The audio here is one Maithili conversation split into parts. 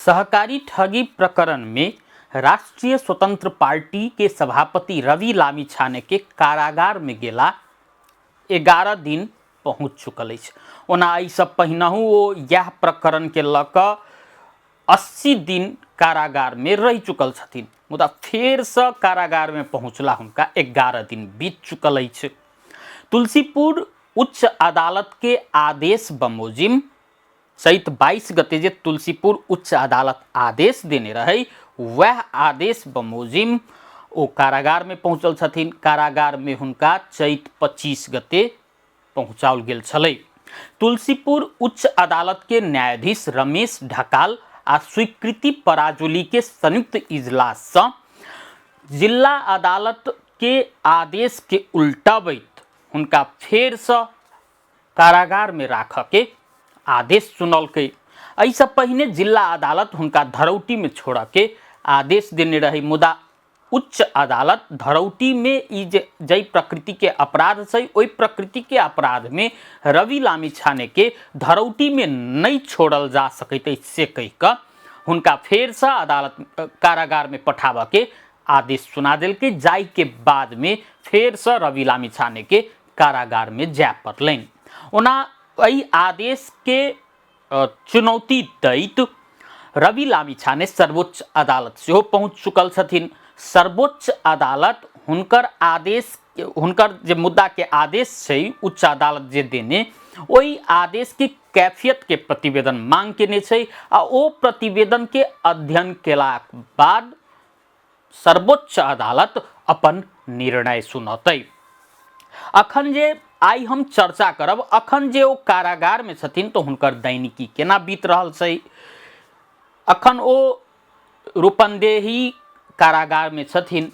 सहकारी ठगी प्रकरण में राष्ट्रीय स्वतंत्र पार्टी के सभापति रवि लामिछाने के कारागार में गेला 11 दिन पहुंच चुकल अछि। ओना एहिसँ पहिनहु ओ इएह प्रकरण के लऽ कऽ 80 दिन कारागार में रहि चुकल छथिन, मुदा फेरसँ कारागार में पहुंचला हुनका 11 दिन बीत चुकल अछि। तुलसीपुर उच्च अदालत के आदेश बमोजिम चैत 22 गते जे तुलसीपुर उच्च अदालत आदेश देने रहे वह आदेश बमोजिम ओ कारागार में पहुंचल छथिन। कारागार में हुनका चैत 25 गते पहुंचाओल गेल छलै। तुलसीपुर उच्च अदालत के न्यायाधीश रमेश ढकाल आ स्वीकृति पराजुली के संयुक्त इजलास से जिला अदालत के आदेश के उल्टबैत हुनका फेर से कारागार में राखऽ के आदेश सुनलकै। एहिसँ पहिने जिला अदालत हुनका धरौटी में छोड़ऽ के आदेश देने रहे, मुदा उच्च अदालत धरौटी में ई जे जाहि प्रकृति के अपराध छै ओहि प्रकृति के अपराध में रवि लामिछाने के धरौटी में नहीं छोड़ल जा सकैत अछि से कहि कऽ हुनका फेरसँ अदालत कारागार में पठाबऽ के आदेश सुना देलकै, जाहि के बाद में फेरसँ रवि लामिछाने के कारागार में जाय पड़लनि। ओना एहि आदेश के चुनौती दैत रवि लामिछाने सर्वोच्च अदालत सेहो पहुंच चुकल छथिन। सर्वोच्च अदालत हुनकर आदेश, हुनकर जे मुद्दा के आदेश छै उच्च अदालत जे देने, ओहि आदेश के कैफियत के प्रतिवेदन मांग केने छै आ ओ प्रतिवेदन के अध्ययन केलाक बाद सर्वोच्च अदालत अपन निर्णय सुनतै। अखन जे आइ हम चर्चा करब, अखन जे ओ कारागार में छथिन तो हुनकर दैनिकी केना बीत रहल छै। अखन ओ रूपन्देही कारागार में छथिन।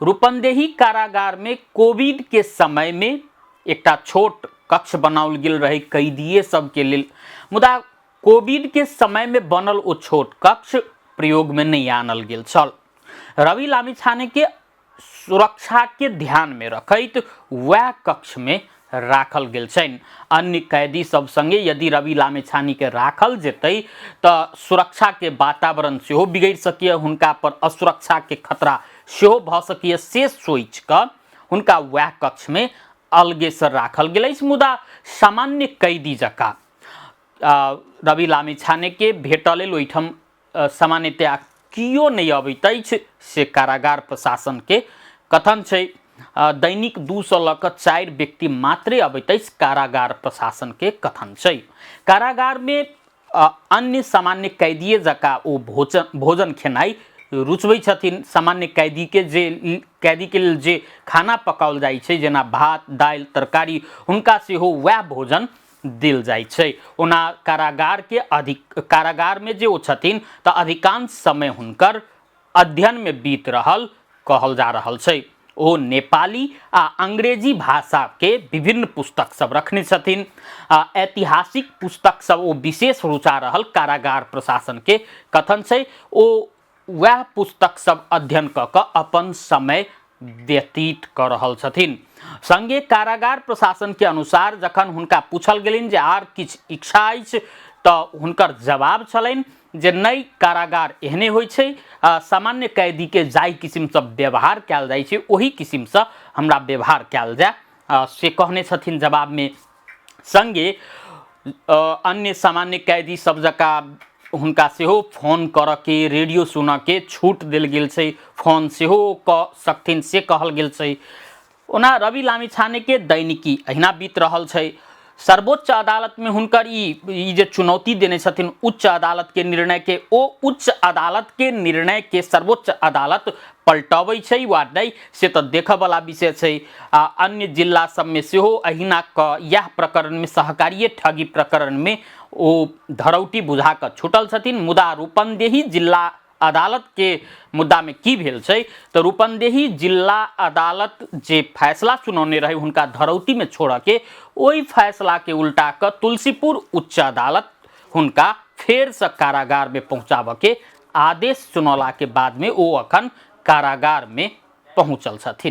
रूपन्देही कारागार में कोविड के समय में एकटा छोट कक्ष बनाओल गेल रहे कैदिए सबके लेल, मुदा कोविड के समय में बनल ओ छोट कक्ष प्रयोग में नहीं आनल गेल छल। रवि लामिछाने के सुरक्षा के ध्यान में रखैत वएह कक्ष में राखल गेल छनि। अन्य कैदी सब संगे यदि रवि लामिछाने के राखल जेतै तऽ सुरक्षा के वातावरण सेहो बिगड़ि सकैए, हुनका पर असुरक्षा के खतरा सेहो भऽ सकैए, से सोचि कऽ हुनका वएह कक्ष में अलगे से राखल गेल अछि। मुदा सामान्य कैदी जकाँ रवि लामिछानेके भेटऽ लेल ओहिठाम सामान्यतया कियो नहि अबैत अछि से कारागार प्रशासनके कथन छै। दैनिक 2 सए लऽ कऽ 4 व्यक्ति मात्रे अबैत अछि कारागार प्रशासनके कथन छै। कारागारमे अन्य सामान्य कैदिए जकाँ ओ भोजन खेनाइ रुचबै छथिन। सामान्य कैदीके जे कैदीके लेल जे खाना पकाओल जाइ छै जेना भात दालि तरकारी, हुनका सेहो वएह भोजन देल जाइ छै। ओना कारागारके अधिक कारागारमे जे ओ छथिन तऽ अधिकांश समय हुनकर अध्ययनमे बीत रहल कहल जा रहल छै। ओ नेपाली आ अंग्रेजी भाषाके विभिन्न पुस्तक सब रखने छथिन। आ ऐतिहासिक पुस्तक सब ओ विशेष रुचा रहल कारागार प्रशासनके कथन छै। ओ वएह पुस्तक सब अध्ययन कऽ कऽ अपन समय व्यतीत कऽ रहल छथिन। संगे कारागार प्रशासन के अनुसार जखन हुनका पूछल गेलनि जे आर किछु इच्छा अछि तऽ हुनकर जवाब छलनि जे नहि, कारागार एहने होइ छै, सामान्य कैदीके जाहि किसिमसँ व्यवहार कयल जाइ छै ओही किसिमसँ हमरा व्यवहार कयल जाय, से कहने छथिन जवाबमे। संगे अन्य सामान्य कैदी सब जकाँ हुनका सेहो फोन करऽके, रेडियो सुनऽके छूट देल गेल छै, फोन सेहो कऽ सकथिन से कहल गेल छै। ओना रवि लामिछानेके दैनिकी अहिना बीत रहल छै। सर्वोच्च अदालतमे हुनकर ई जे चुनौती देने छथिन उच्च अदालतके निर्णयके, ओ उच्च अदालतके निर्णयके सर्वोच्च अदालत पलटबै छै वा नहि से तऽ देखऽवला विषय छै। आ अन्य जिला सबमे सेहो अहिना कऽ इएह प्रकरणमे सहकारिये ठगी प्रकरणमे ओ धरौटी बुझा कऽ छूटल छथिन। मुदा रूपन्देही जिला अदालतके मुद्दामे की भेल छै तऽ रूपन्देही जिला अदालत जे फैसला सुनौने रहै हुनका धरौटीमे छोड़ऽके, ओहि फैसलाके उल्टा कऽ तुलसीपुर उच्च अदालत हुनका फेरसँ कारागारमे पहुँचाबऽके आदेश सुनौलाके बादमे ओ अखन कारागारमे पहुँचल छथिन।